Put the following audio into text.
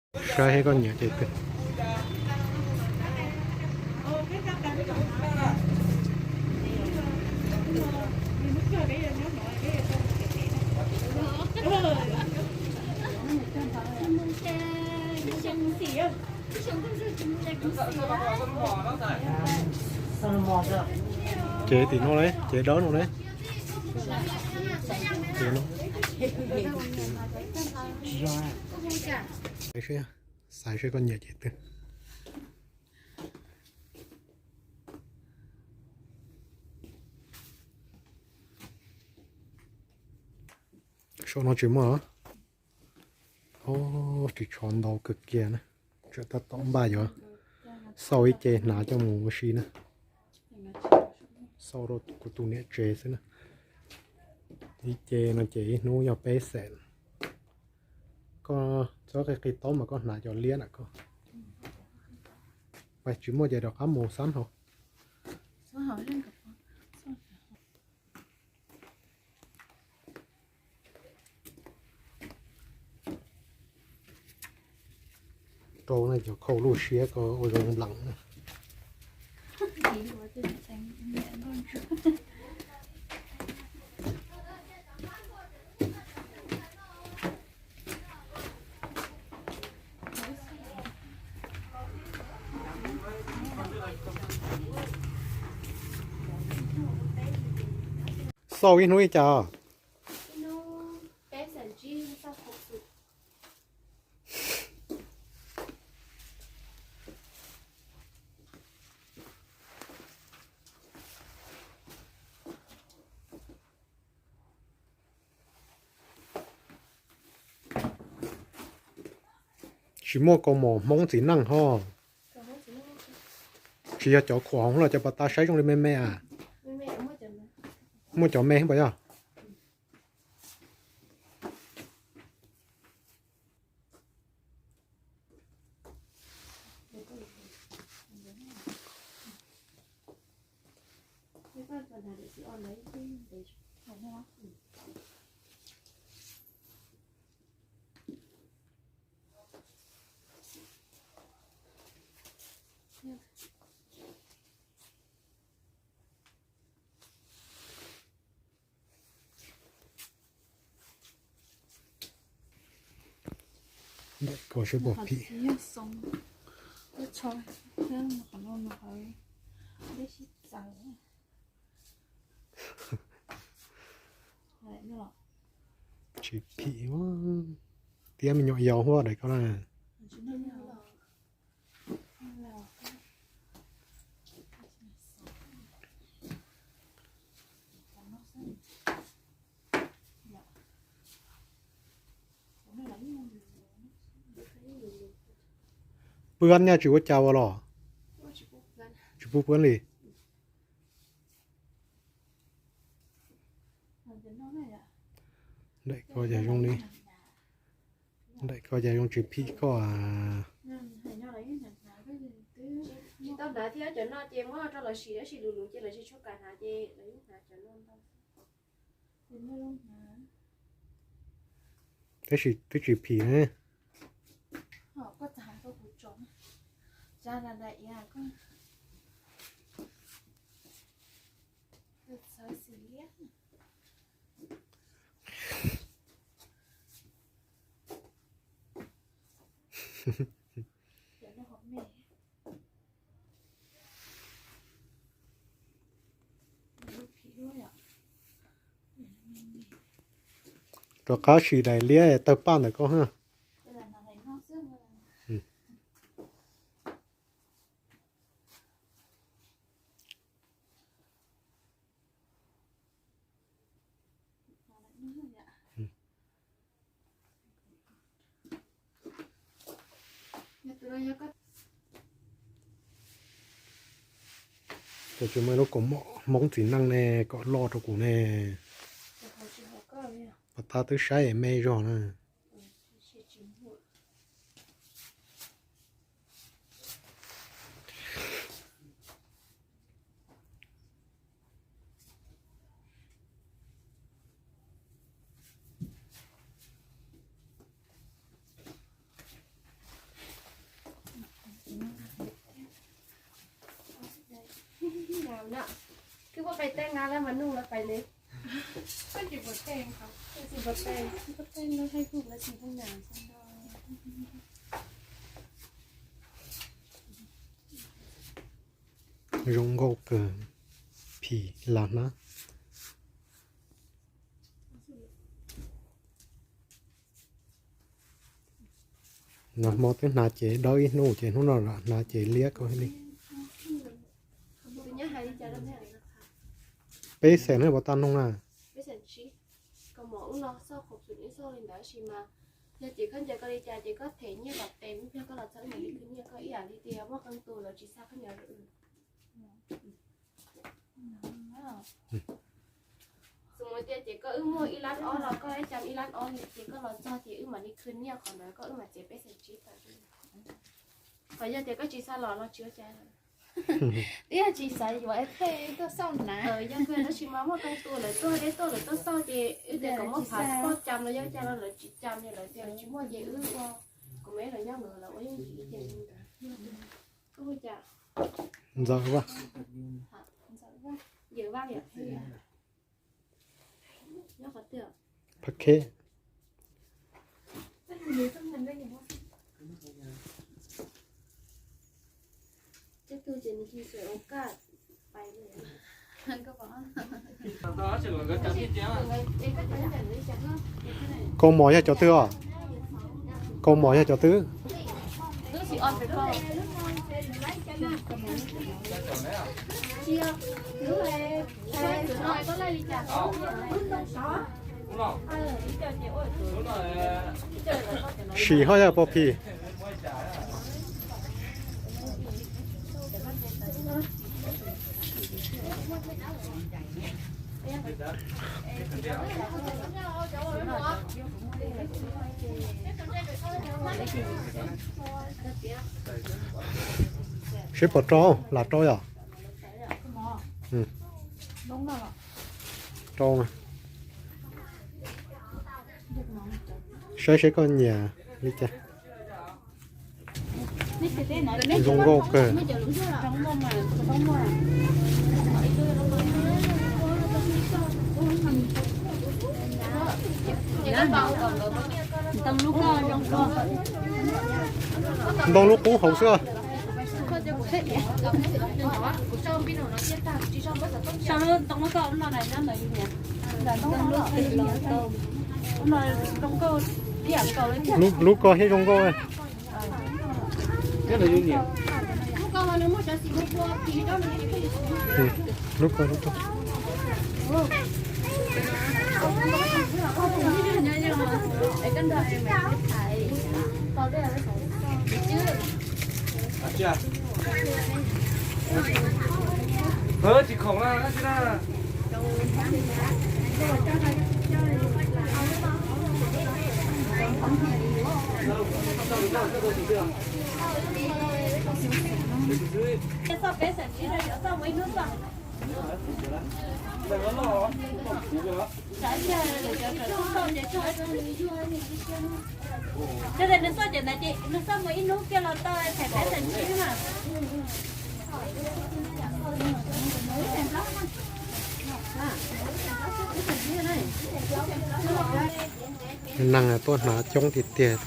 Saib seb koj nyiam cov twg. Ces tim no ne, ces dawb no ne. Ces no. Xaiv seb, xaiv seb koj nyiam ces twg. Saum no tsis muaj. Ub, ris tsho ntau kawg kiag na. Tsam tab tom npaj yuav xauj ib ce hnav coj mus ua si na. Xauj rau kuv tus niam tsev xwb na. Ib ce no ces ib hnub yog peb xees. Koj txhob qi qi taub mas koj hnav cov liab na koj. Tsis muaj ces rov qab mus xab hauv. Rau nej cov khau lub siab ko ua zoo nplees na. Xauj ib hnub ib cas? Tsis muaj kaus mom Hmoob txiv neej ho. Tsis yog cov khuam hauv los cov pas tas saib zoo li me me a. Muaj cov me puas yog? Daim ko seb puas phim. Tsis phim. Tiab me nyuam yaus huaj daim ko na. Pwb nyaj tsis ua cas ua los? Tsis pub pwb li. Daim ko yog zoo li, daim ko yog zoo tsis phim koj. Tsis tau hnav thiab, cov no ces muab rau lawv siv tab sis lus lus ces lawv tsis tshua kam hnav ces lawv yeej hnav cov no ntau. Tab sis twb tsis phim ne. Rov qab sim daim liab tawg paj ntawm koj ha. Ces tsis muaj lub kaus mom Hmoob txiv neej ne kom loj rau kuv ne. Pas tab twb saib me zog na. Twb muab pais teeb na, lawv mas nug lawv pais ne. Zoo nkauj kawg, phim lam hnab. No hmo twb hnav ces dawb ib hnub ces hnub no hnav ces liab kawg li. Peb xees na puas tau noog na? Yog ces koj ncaws ko li cas ces koj them nyiaj kom tes, ib pliag koj los txog wb mam li khwv nyiaj koj ib yam li tias muaj qee tus lawv tsis xa koj nyiaj. Xws li tias ces koj wb muaj ib lab ob los koj ib cam ib lab ob li ces koj los txog ces wb mam li khwv nyiaj qhov ntawd koj wb mam txiav peb xees tsib tawm. Qhov yog tias koj tsis xa los no tsis ua cas. Twb yog tsis xav yuav es thiaj tuaj xauj na. Yog kawg tab sis mas muaj qee tus lawv tuaj deb tuaj lawv tuaj xauj ces wb tias kom muab phav poj cam los yog cas los lawv tsis cam ces lawv tias tsis muaj ces wb ua, kuv me los nyob mus lawv ua yeej tsis ib ce li ntawd. Koj hu cas? Ntxawm Vaj. Ntxawm Vaj. Yawm Vaj yom. Nyob qhov twg? Pha Kheb. Kaus Mom yog cov twg os? Kaus Mom yog cov twg? Sim hoj yog pos phim. Seb puas rau, lam rau yom? Rau. Saib seb koj nyiam li cas. Zoo nkauj kawg. Ntoo lub qub hauv xwb. Lub, lub ko thiab zoo nkauj. Lub ko, lub ko. Nws xauj ces ntawd ces nws xauj mus ib hnub kiag los tau them peb xees tsib na. Neeg tuaj hnav coob tiag tiag.